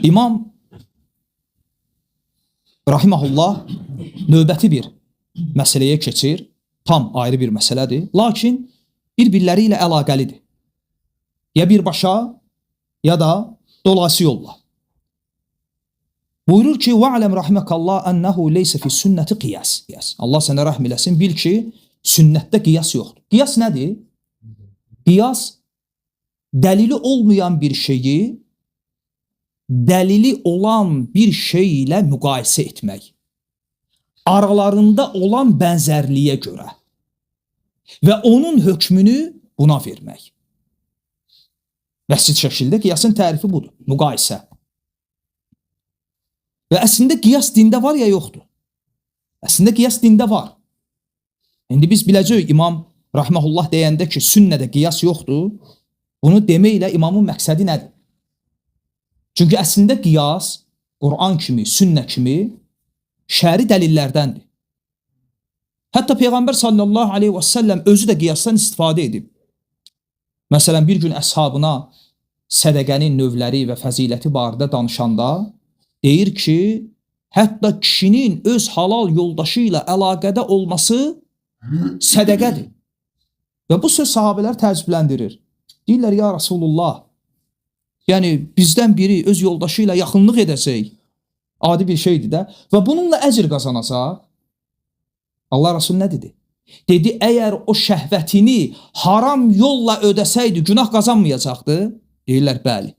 İmam rahimehullah növbəti bir məsələyə keçir. Tam ayrı bir məsələdir. Lakin bir-birləri ilə əlaqəlidir. Ya birbaşa, ya da dolayısı yolla. Buyurur ki: "Ve'lem rahimekallah ennehu leyse fi sünneti qiyas." Allah sənə rəhm eləsin, bil ki, sünnətdə qiyas yoxdur. Qiyas nədir? Qiyas dəlili olmayan bir şeyi dəlili olan bir şey ilə müqayisə etmək. Aralarında olan bənzərliyə görə və onun hökmünü buna vermək. Bəsit şəkildə qiyasın tərifi budur. Müqayisə. Və əslində qiyas dində var ya yoxdur? Əslində qiyas dində var. İndi biz biləcəyik İmam rahmehullah deyəndə ki, sünnədə qiyas yoxdur, bunu deməklə imamın məqsədi nədir? Çünki əslində qiyas Quran kimi, sünnə kimi şəri dəlillərdəndir. Hətta Peyğəmbər sallallahu aleyhi və səlləm özü də qiyasdan istifadə edib. Məsələn, bir gün əshabına sədəqənin növləri və fəziləti barədə danışanda deyir ki, hətta kişinin öz halal yoldaşı ilə əlaqədə olması sədəqədir. Və bu söz sahabələri təəccübləndirir. Deyirlər, ya Rasulullah, yəni bizdən biri öz yoldaşı ilə yaxınlıq edəcək, adi bir şeydir də, və bununla əcr qazanacaq. Allah Rasulü nə dedi? Dedi, əgər o şəhvətini haram yolla ödəsəydi, günah qazanmayacaqdı. Deyirlər, bəli.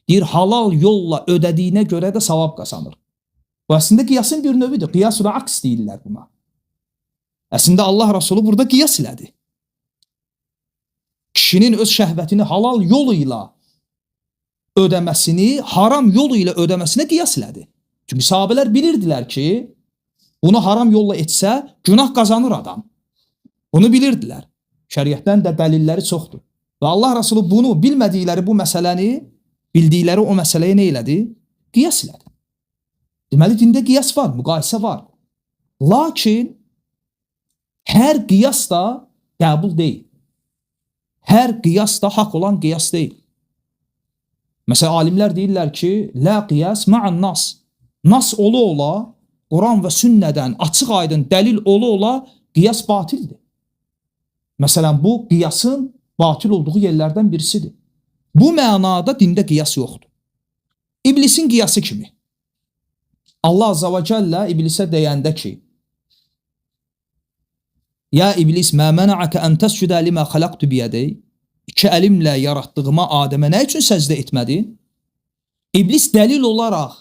Deyir, halal yolla ödədiyinə görə də savab qazanır. Bu əslində qiyasın bir növüdür. Qiyas-ül aks deyirlər buna. Əslində Allah Rasulü burada qiyas elədi. Kişinin öz şəhvətini halal yolu ilə ödəməsini, haram yolu ilə ödəməsinə qiyas elədi. Çünki sahabələr bilirdilər ki, bunu haram yolla etsə, günah qazanır adam. Bunu bilirdilər. Şəriətdən də dəlilləri çoxdur. Və Allah Rasulü bunu bilmədikləri bu məsələni, bildikləri o məsələyə nə elədi? Qiyas elədi. Deməli, dində qiyas var, müqayisə var. Lakin hər qiyas da qəbul deyil. Hər qiyas da haqq olan qiyas deyil. Məsələn, alimlər deyirlər ki, la qiyas ma'an nas. Nas ola-ola, Quran və sünnədən açıq aydın dəlil ola-ola qiyas batildir. Məsələn, bu qiyasın batil olduğu yerlərdən birisidir. Bu mənada dində qiyas yoxdur. İblisin qiyası kimi. Allah Azza və Cəllə iblisə deyəndə ki, Ya iblis, mə mənəəkə ən təscudə limə xalaqtu biyədey. İki əlimlə yaratdığıma Adəmə nə üçün səcdə etmədin? İblis dəlil olaraq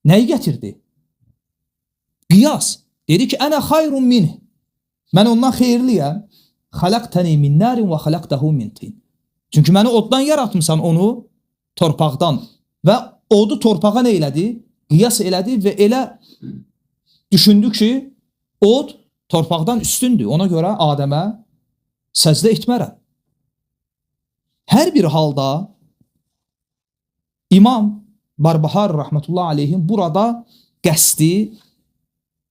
nəyi gətirdi? Qiyas. Dedi ki, ənə xayrun minh. Mən ondan xeyirliyəm. Xalaqtəni min narin və xalaqtahu min tin. Çünki məni oddan yaratmısan, onu torpaqdan. Və odu torpağa nə elədi? Qiyas elədi və elə düşündü ki, od torpaqdan üstündür. Ona görə Adəmə səcdə etmərəm. Hər bir halda İmam Barbahar rahmetullah aleyhin burada qəsdi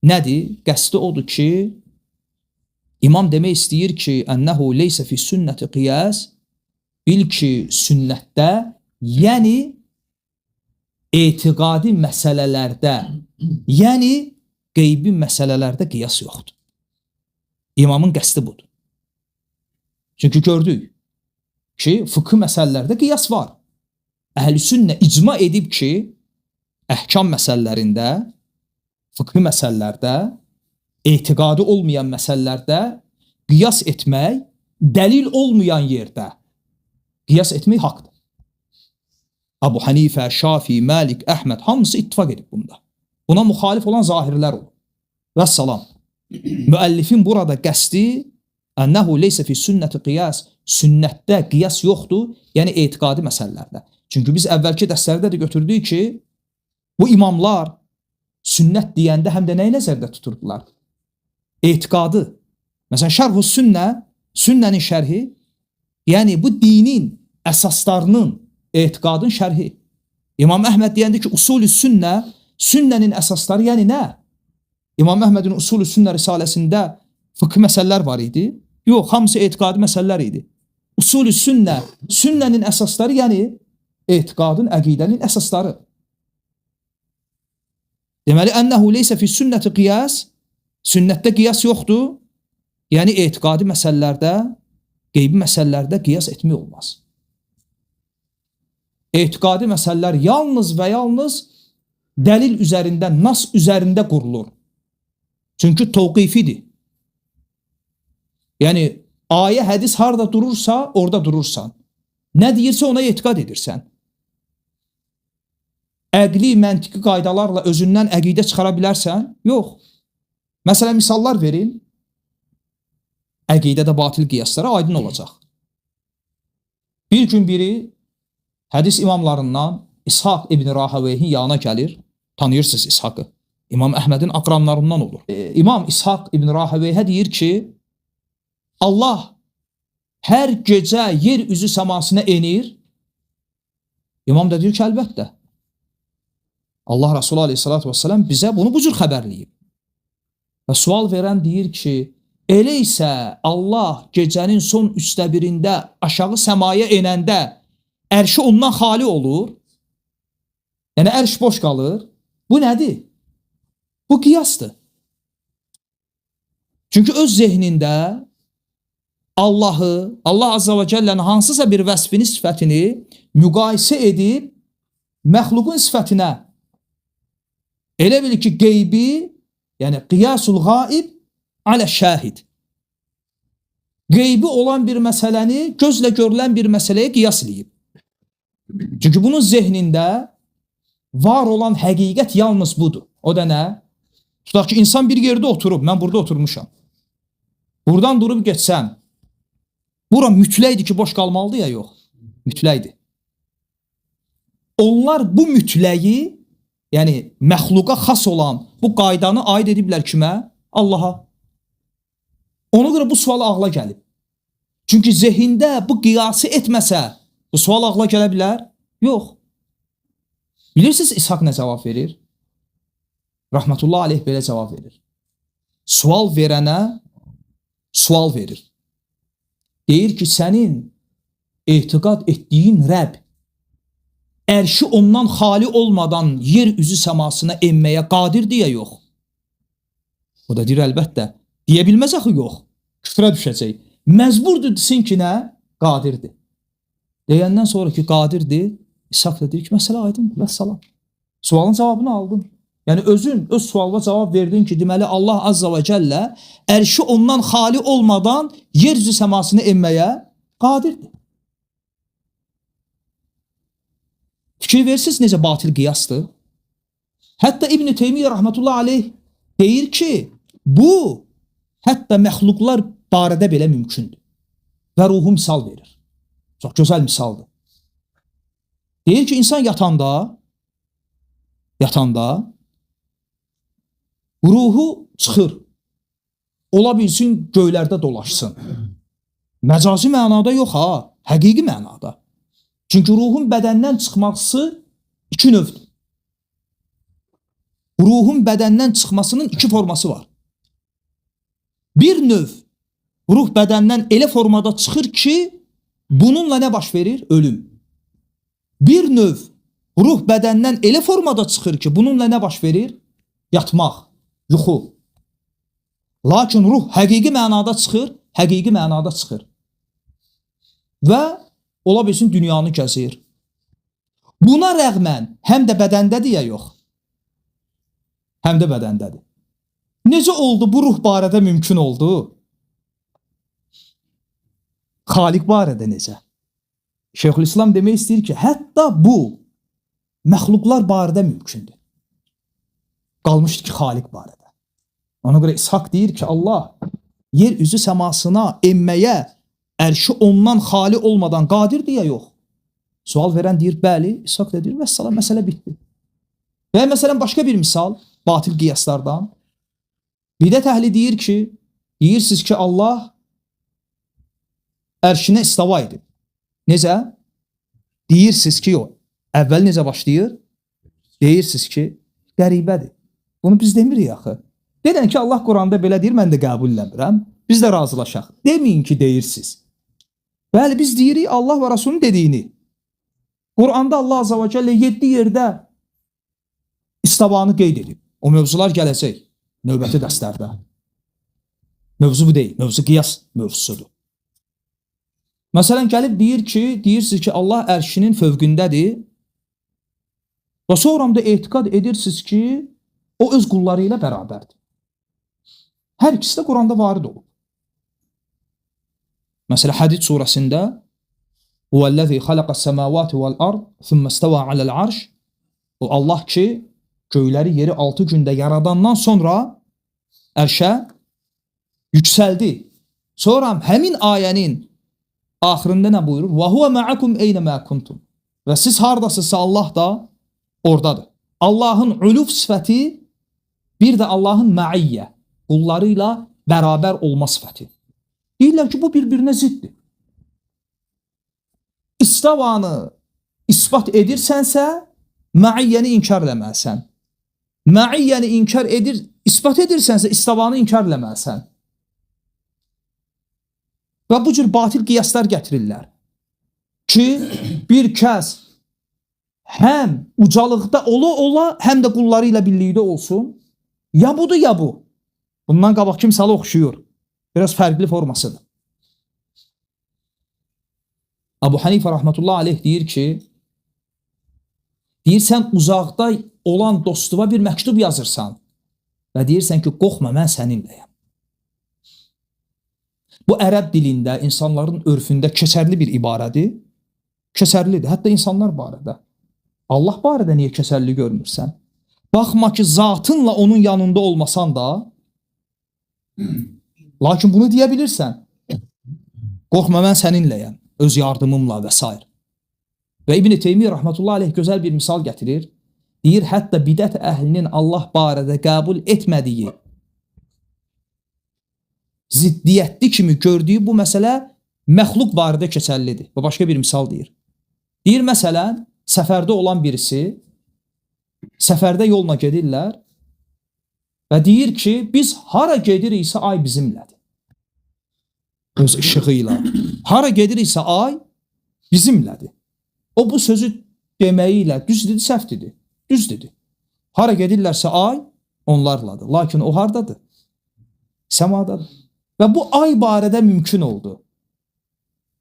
nədir? Qəsdi odur ki, İmam demək istəyir ki, ənəhu leysə fi sünnəti qiyas, bil ki, sünnətdə, yəni etiqadi məsələlərdə, yəni qeybi məsələlərdə qiyas yoxdur. İmamın qəsdi budur. Çünki gördük ki, fıkhi məsələlərdə qiyas var. Əhl-i sünnə icma edib ki, əhkam məsələlərində, fıkhi məsələlərdə, etiqadi olmayan məsələlərdə qiyas etmək, dəlil olmayan yerdə qiyas etmək haqdır. Abu Hanifə, Şafi, Malik, Əhməd hamısı ittifaq edib bunda. Buna müxalif olan zahirlər olub. Vəssalam. Müəllifin burada qəsdi ənəhu leysə fi sünnəti qiyas, sünnətdə qiyas yoxdur, yəni etiqadi məsələlərdə. Çünki biz əvvəlki dərslərdə də götürdük ki, bu imamlar sünnət deyəndə həm də nəyi nəzərdə tuturdular? Etiqadı. Məsələn, şərh-ü sünnə, sünnənin şərhi, yəni bu dinin əsaslarının, etiqadın şərhi. İmam Əhməd deyəndə ki, usulü sünnə, sünnənin əsasları, yəni nə? İmam Əhmədin usulü sünnə risaləsində fıkhi məsələlər var idi. Yox, hamısı etiqadi məsələlər idi. Usulü sünnə, sünnənin əsasları, yəni Etiqadın, əqidənin əsasları. Deməli, ənəhu leysə fi sünnəti qiyas, sünnətdə qiyas yoxdur. Yəni, etiqadi məsələlərdə, qeybi məsələlərdə qiyas etmək olmaz. Etiqadi məsələlər yalnız və yalnız dəlil üzərində, nas üzərində qurulur. Çünki təvqifidir. Yəni, ayə, hədis harada durursa, orada durursan. Nə deyirsə ona etiqad edirsən. Əqli, məntiqi qaydalarla özündən əqidə çıxara bilərsən? Yox. Məsələn, misallar verin. Əqidədə batil qiyaslara aydın olacaq. Bir gün biri hədis imamlarından İshaq İbn Rahaveyhin yanına gəlir. Tanıyırsınız İshaqı. İmam Əhmədin aqranlarından olur. İmam İshaq İbn Rahaveyhə deyir ki, Allah hər gecə yer üzü səmasına enir. İmam da deyir ki, əlbəttə. Allah Resulü Aleyhisselatü Vesselam bizə bunu bu cür xəbərləyib. Və sual verən deyir ki, elə isə Allah gecənin son üçdə birində aşağı səmaya enəndə ərşi ondan xali olur. Yəni ərş boş qalır. Bu nədir? Bu qiyasdır. Çünki öz zehnində Allahı, Allah Azza və Cəllənin hansısa bir vəsfini, sifətini müqayisə edib məxluqun sifətinə elə bil ki, qeybi, yəni qiyasul qaib alə şahid. Qeybi olan bir məsələni gözlə görülən bir məsələyə qiyas eləyib. Çünki bunun zehnində var olan həqiqət yalnız budur. O da nə? Tutaq ki, insan bir yerdə oturub, mən burada oturmuşam. Buradan durub getsəm, bura mütləqdir ki, boş qalmalıdır ya yox? Mütləqdir. Onlar bu mütləyi, yəni məxluqa xas olan bu qaydanı aid ediblər kimə? Allaha. Ona görə bu sual ağla gəlib. Çünki zehində bu qiyası etməsə, bu sual ağla gələ bilər? Yox. Bilirsiniz İshaq nə cavab verir? Rahmetullah aleyh belə cavab verir. Sual verənə sual verir. Deyir ki, sənin etiqad etdiyin Rəbb ərşi ondan xali olmadan yer üzü səmasına enməyə qadirdir ya yox? O da deyir, əlbəttə. Deyə bilməz axı yox. Küfrə düşəcək. Məcburdur desin ki, nə? Qadirdir. Deyəndən sonra ki, qadirdir, İshaq da deyir ki, məsələ aydındır, vəssalam. Sualın cavabını aldın. Yəni özün öz sualına cavab verdin ki, deməli Allah Azza və Cəllə ərşi ondan xali olmadan yer üzü səmasına enməyə qadirdir. Fikir verirsiniz necə batil qiyasdır? Hətta İbn-i Teymiyyə rahmetullah aleyh deyir ki, bu hətta məxluqlar barədə belə mümkündür. Və ruhu misal verir. Çox gözəl misaldır. Deyir ki, insan yatanda ruhu çıxır. Ola bilsin göylərdə dolaşsın. Məcazi mənada yox ha, həqiqi mənada. Çünki ruhun bədəndən çıxması iki növdür. Ruhun bədəndən çıxmasının iki forması var. Bir növ ruh bədəndən elə formada çıxır ki, bununla nə baş verir? Ölüm. Bir növ ruh bədəndən elə formada çıxır ki, bununla nə baş verir? Yatmaq, yuxu. Lakin ruh həqiqi mənada çıxır, həqiqi mənada çıxır. Və ola bilsin dünyanı gəzir. Buna rəğmən həm də bədəndədir ya yox? Həm də bədəndədir. Necə oldu bu ruh barədə mümkün oldu? Xaliq barədə necə? Şeyxülislam demək istəyir ki, hətta bu məxluqlar barədə mümkündür. Qalmışdı ki, Xaliq barədə. Ona görə İshaq deyir ki, Allah yer üzü səmasına enməyə ərşi ondan xali olmadan qadirdir ya yox? Sual verən deyir, bəli. İshaq da deyir, vəssalam, məsələ bitdi. Və məsələn, başqa bir misal, batil qiyaslardan. Bidət əhli deyir ki, deyirsiniz ki, Allah ərşinə istava edib. Necə? Deyirsiniz ki, yox. Əvvəl necə başlayır? Deyirsiniz ki, qəribədir. Bunu biz demirik axı. Denən ki, Allah Quranda belə deyir, mən də qəbul eləmirəm. Biz də razılaşaq. Deməyin ki, deyirsiniz. Bəli, biz deyirik Allah və Rasulun dediyini. Quranda Allah Azza və Cəllə 7 yerdə istavanı qeyd edib. O mövzular gələcək növbəti dərslərdə. Mövzu bu deyil, mövzu qiyas mövzusudur. Məsələn, gəlib deyir ki, deyirsiniz ki, Allah ərşinin fövqündədir. Və sonra da etiqad edirsiniz ki, o öz qulları ilə bərabərdir. Hər ikisi də Quranda varid olub. Məsələn, Hədid surəsində Huvəl-ləzî xalaqas-semâvâti vel-ard thumma istevâ alel-arş. O Allah ki, göyləri yeri 6 gündə yaradandan sonra ərşə yüksəldi. Sonra həmin ayənin axırında nə buyurur? Və huve ma'akum eyne mâ kuntum. Və siz hardasınızsa Allah da oradadır. Allahın üluf sifəti, bir də Allahın məiyyə, qulları ilə bərabər olma sifəti. Deyirlər ki, bu bir-birinə ziddir. İstavanı isbat edirsənsə, məiyyəni inkar eləməlisən. Məiyyəni inkar edir, isbat edirsənsə, istavanı inkar eləməlisən. Və bu cür batil qiyaslar gətirirlər ki, bir kəs həm ucalıqda ola-ola, həm də qulları ilə birlikdə olsun. Ya budur, ya bu. Bundan qabaqki misalı oxşuyur. Biraz fərqli formasıdır. Abu Hanifə rahmetullah aleyh deyir ki, deyirsən uzaqda olan dostuna bir məktub yazırsan və deyirsən ki, qorxma, mən səninləyəm. Bu ərəb dilində, insanların örfündə keçərli bir ibarədir. Keçərlidir, hətta insanlar barədə. Allah barədə niyə keçərli görmürsən? Baxma ki, zatınla onun yanında olmasan da, lakin bunu deyə bilirsən. Qorxma, mən səninləyəm, öz yardımımla və s. Və İbn-i Teymiyyə rahmetullah aleyh gözəl bir misal gətirir. Deyir, hətta bidət əhlinin Allah barədə qəbul etmədiyi, ziddiyyətli kimi gördüyü bu məsələ məxluq barədə keçərlidir. Və başqa bir misal deyir. Deyir, məsələn, səfərdə olan birisi, səfərdə yolla gedirlər və deyir ki, biz hara gediriksə ay bizimlədir. Öz işığı ilə. Hara gediriksə ay bizimlədir. O bu sözü deməyi ilə düz dedi, səhv dedi. Düz dedi. Hara gedirlərsə ay onlarladır. Lakin o hardadır? Səmadadır. Və bu ay barədə mümkün oldu.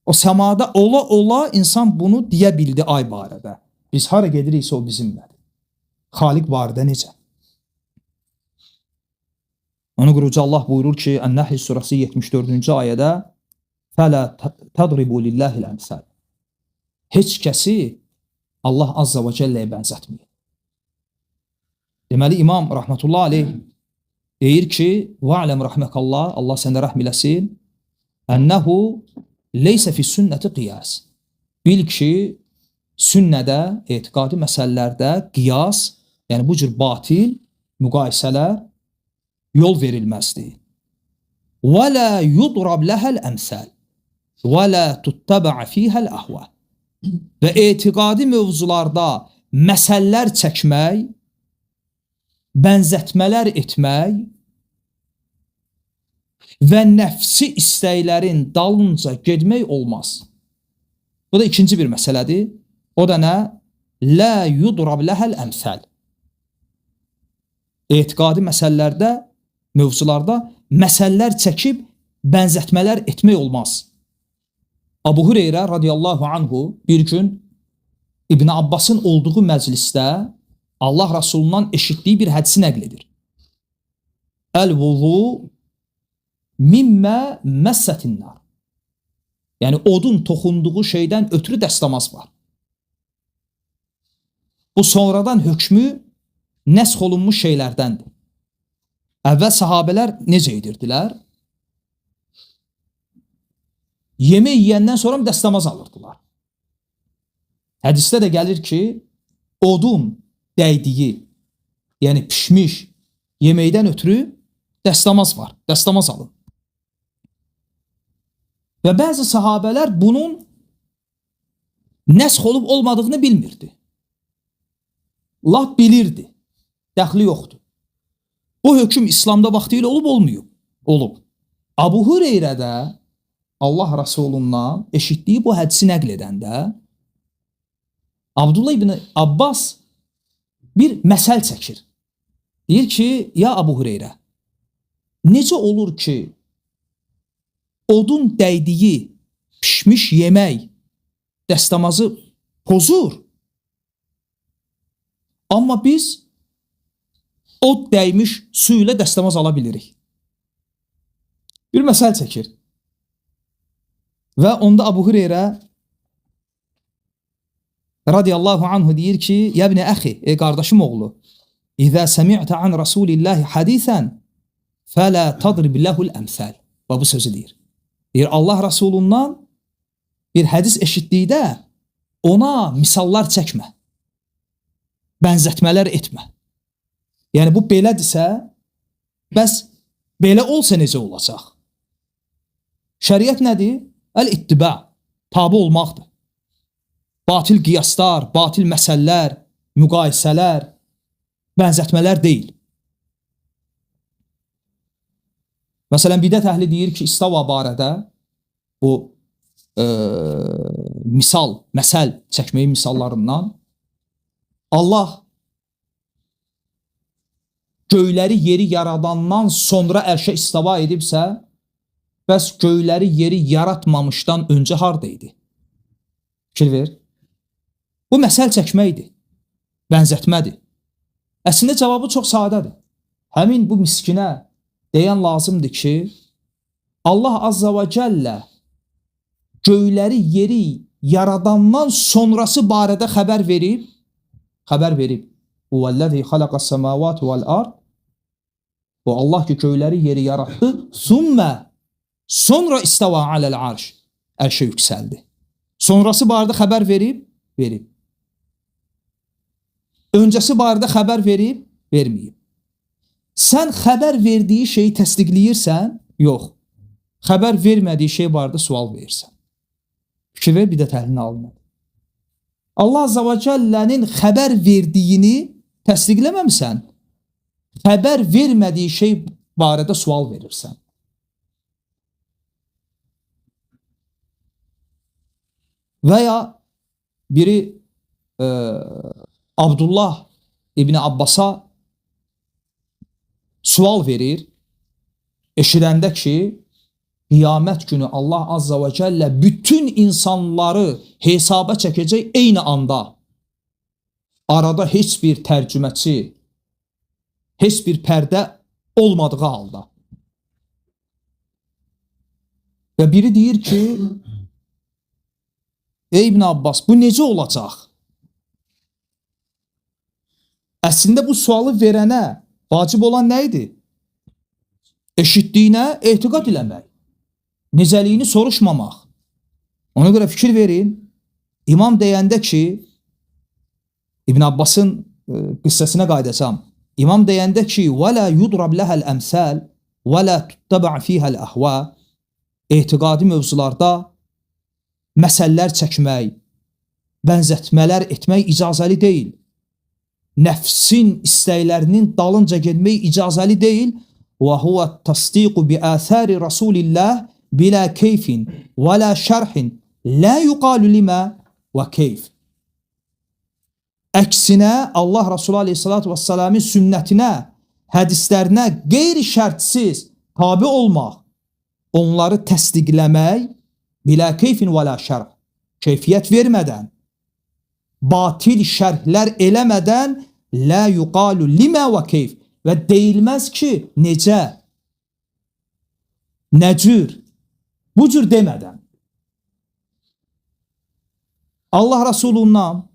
O səmada ola-ola insan bunu deyə bildi ay barədə. Biz hara gediriksə o bizimlədir. Xaliq barədə necə? Ona görə Uca Allah buyurur ki, Ən-Nəhl surəsi 74-cü ayədə Fələ tədribu lillahil əmsəl. Heç kəsi Allah Azza və Cəlləyə bənzətməyir. Deməli, İmam rahmetullah aleyh deyir ki, Və'ləm rəhməkallah, Allah sənə rəhm eləsin, ənəhu leysə fi sünnəti qiyas. Bil ki, sünnədə, etiqadi məsələlərdə qiyas, yəni bu cür batil müqayisələr yol verilməzdir. Və lə yudrab ləhəl əmsəl və lə tuttaba'a fihəl əhvə. Və etiqadi mövzularda məsələlər çəkmək, bənzətmələr etmək və nəfsi istəklərin dalınca getmək olmaz. Bu da ikinci bir məsələdir. O da nə? Lə yudrab ləhəl əmsəl. Etiqadi məsələlərdə, mövzularda məsələlər çəkib bənzətmələr etmək olmaz. Abu Hüreyrə radiyallahu anhu bir gün İbn Abbasın olduğu məclisdə Allah Rasulundan eşitdiyi bir hədisi nəql edir. Əl-vuzu mimmə məssətinnar. Yəni odun toxunduğu şeydən ötürü dəstəmaz var. Bu sonradan hökmü nəsx olunmuş şeylərdəndir. Əvvəl sahabələr necə edirdilər? Yemək yeyəndən sonra dəstəmaz alırdılar. Hədisdə də gəlir ki, odun dəydiyi, yəni pişmiş yeməkdən ötürü dəstəmaz var, dəstəmaz alın. Və bəzi sahabələr bunun nəsx olub olmadığını bilmirdi. Lap bilirdi, dəxli yoxdur. Bu hökm İslamda vaxtilə olub olmayıb? Olub. Abu Hüreyrə də Allah Rasulundan eşitdiyi bu hədisi nəql edəndə Abdullah ibn Abbas bir məsəl çəkir. Deyir ki, ya Abu Hüreyrə, necə olur ki, odun dəydiyi pişmiş yemək dəstəmazı pozur, amma biz od dəymiş su ilə dəstəmaz ala bilirik. Bir məsəl çəkir. Və onda Abu Hüreyrə radiyallahu anhu deyir ki, ya ibn əxi, ey qardaşım oğlu, İzə səmi'tə an Rasulillahi hadisən fələ tadrib ləhul əmsəl. Və bu sözü deyir. Deyir, Allah Rasulundan bir hədis eşitdikdə ona misallar çəkmə. Bənzətmələr etmə. Yəni bu belədirsə, bəs belə olsa necə olacaq? Şəriət nədir? Əl-ittibə, tabi olmaqdır. Batil qiyaslar, batil məsələlər, müqayisələr, bənzətmələr deyil. Məsələn, bidət əhli deyir ki, istava barədə bu misal, məsəl çəkməyin misallarından Allah göyləri yeri yaradandan sonra ərşə istava edibsə, bəs göyləri yeri yaratmamışdan öncə harda idi? Fikir ver. Bu məsəl çəkməkdir, bənzətmədir. Əslində cavabı çox sadədir. Həmin bu miskinə deyən lazımdır ki, Allah Azza və Cəllə göyləri yeri yaradandan sonrası barədə xəbər verib, xəbər verib. Huvəl-ləzî xalaqas-semâvâti vel-ard. O Allah ki göyləri yeri yaratdı, sümmə sonra istava aləl-arş. Ərşə yüksəldi. Sonrası barədə xəbər verib, verib. Öncəsi barədə xəbər verib, verməyib. Sən xəbər verdiyi şeyi təsdiqləyirsən? Yox. Xəbər vermədiyi şey barədə sual verirsən. Fikir ver, bir də təhlilini alınmadı. Allah Azza və Cəllənin xəbər verdiyini təsdiqləməmisən. Xəbər vermədiyi şey barədə sual verirsən. Və ya biri Abdullah İbni Abbasa sual verir, eşidəndə ki, qiyamət günü Allah Azza və Cəllə bütün insanları hesaba çəkəcək eyni anda. Arada heç bir tərcüməçi, heç bir pərdə olmadığı halda. Və biri deyir ki, ey İbn Abbas, bu necə olacaq? Əslində bu sualı verənə vacib olan nə idi? Eşitdiyinə etiqad eləmək, necəliyini soruşmamaq. Ona görə fikir verin, İmam deyəndə ki, İbn Abbasın qissəsinə qayıdacam. İmam deyəndə ki, وَلَا يُضْرَبْ لَهَا الْأَمْثَالِ وَلَا تُتَّبَعْ فِيهَا الْأَهْوَا. Etiqadi mövzularda məsələlər çəkmək, bənzətmələr etmək icazəli deyil. Nəfsin istəklərinin dalınca getmək icazəli deyil. وَهُوَ التَّصْدِيقُ بِآثَارِ رَسُولِ اللّٰهِ بِلَا كَيْفٍ وَلَا شَرْحٍ لَا يُقَالُ لِمَا وَكَيْفٍ. Əksinə Allah Resulü Aleyhissalatu vesselamın sünnətinə, hədislərinə qeyri-şərtsiz tabi olmaq, onları təsdiqləmək bilə keyfin və la şərh, keyfiyyət vermədən, batil şərhlər eləmədən la yuqalu limə və keyf və deyilməz ki, necə, nə cür, bu cür demədən. Allah Resulundan,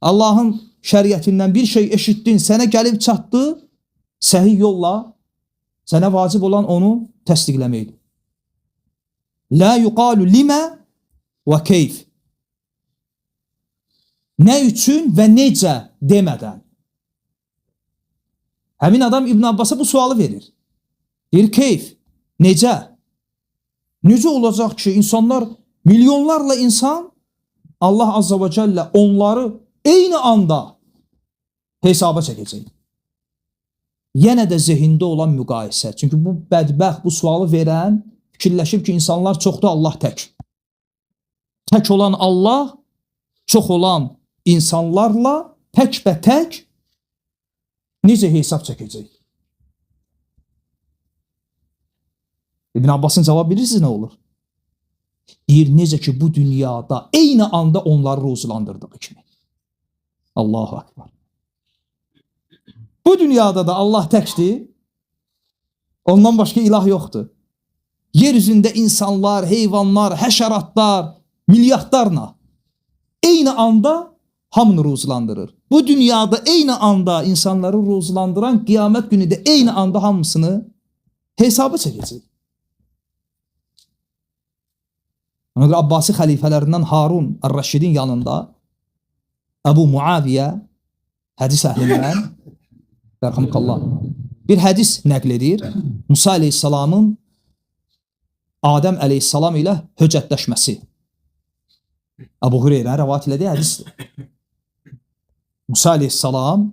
Allahın şəriətindən bir şey eşitdin, sənə gəlib çatdı, səhih yolla sənə vacib olan onu təsdiqləməkdir. La yuqalu limə və keyf. Nə üçün və necə demədən. Həmin adam İbn Abbasa bu sualı verir. Deyir, keyf, necə? Necə olacaq ki, insanlar, milyonlarla insan Allah Azza və Cəllə onları eyni anda hesaba çəkəcək. Yenə də zehində olan müqayisə. Çünki bu bədbəxt, bu sualı verən fikirləşib ki, insanlar çoxdur, Allah tək. Tək olan Allah, çox olan insanlarla tək-bətək necə hesab çəkəcək? İbn Abbasın cavabı bilirsiniz nə olur? Deyir, necə ki bu dünyada eyni anda onları ruzulandırdığı kimi. Allahu Akbar. Bu dünyada da Allah təkdir. Ondan başqa ilah yoxdur. Yer üzündə insanlar, heyvanlar, həşəratlar, milyardlarla eyni anda hamını ruzulandırır. Bu dünyada eyni anda insanları ruzulandıran qiyamət günü də eyni anda hamısını hesaba çəkəcək. Ona görə Abbasi xəlifələrindən Harun Ər-Rəşidin yanında Əbu Muaviyə hədis əhlindən rəhməkallah bir hədis nəql edir. Musa əleyhissalamın Adəm əleyhissalam ilə höcətləşməsi. Əbu Hüreyrə rəvayət elədiyi hədisdir. Musa əleyhissalam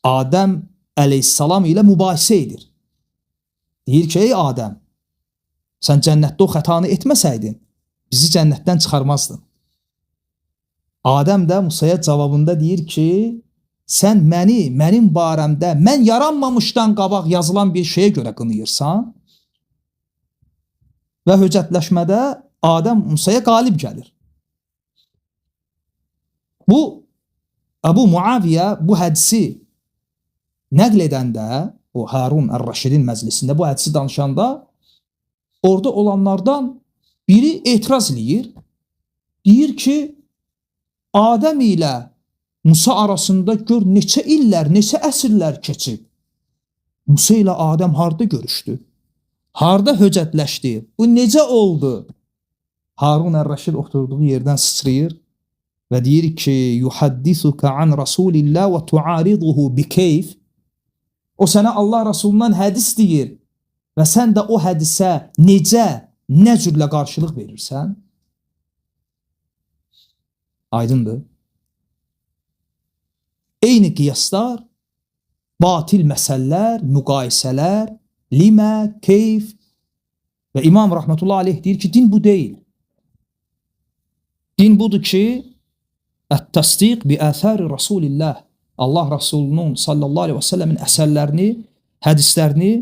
Adəm əleyhissalam ilə mübahisə edir. Deyir ki, ey Adəm, sən cənnətdə o xətanı etməsəydin, bizi cənnətdən çıxarmazdın. Adəm də Musaya cavabında deyir ki, sən məni, mənim barəmdə, mən yaranmamışdan qabaq yazılan bir şeyə görə qınayırsan. Və höcətləşmədə Adəm Musaya qalib gəlir. Bu, Əbu Muaviyə bu hədisi nəql edəndə, o Harun Ər-Rəşidin məclisində bu hədisi danışanda, orada olanlardan biri etiraz eləyir. Deyir ki, Adəm ilə Musa arasında gör neçə illər, neçə əsrlər keçib. Musa ilə Adəm harda görüşdü? Harda höcətləşdi? Bu necə oldu? Harun Ər-Rəşid oturduğu yerdən sıçrayır və deyir ki, yuhaddisuka an Rasulillah və tuariduhu bikeyf. O sənə Allah Rasulundan hədis deyir və sən də o hədisə necə, nə cürlə qarşılıq verirsən? Aydındır. Eyni qiyaslar, batil məsələlər, müqayisələr, limə, keyf və İmam Rahmetullah aleyh deyir ki, din bu deyil. Din budur ki, ət-təsdiq bi əthəri Rasulillah. Allah Rasulunun sallallahu aleyhi və səlləmin əsərlərini, hədislərini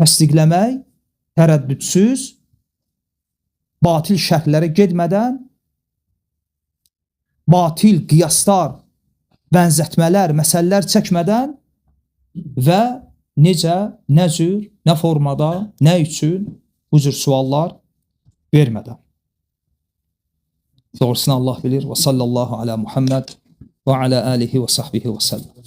təsdiqləmək, tərəddüdsüz, batil şərhlərə getmədən, batil qiyaslar, bənzətmələr, məsələlər çəkmədən və necə, nə cür, nə formada, nə üçün bu cür suallar vermədən. Doğrusunu Allah bilir. Və sallallahu alə Muhammed və alə alihi və sahbihi və səlləm.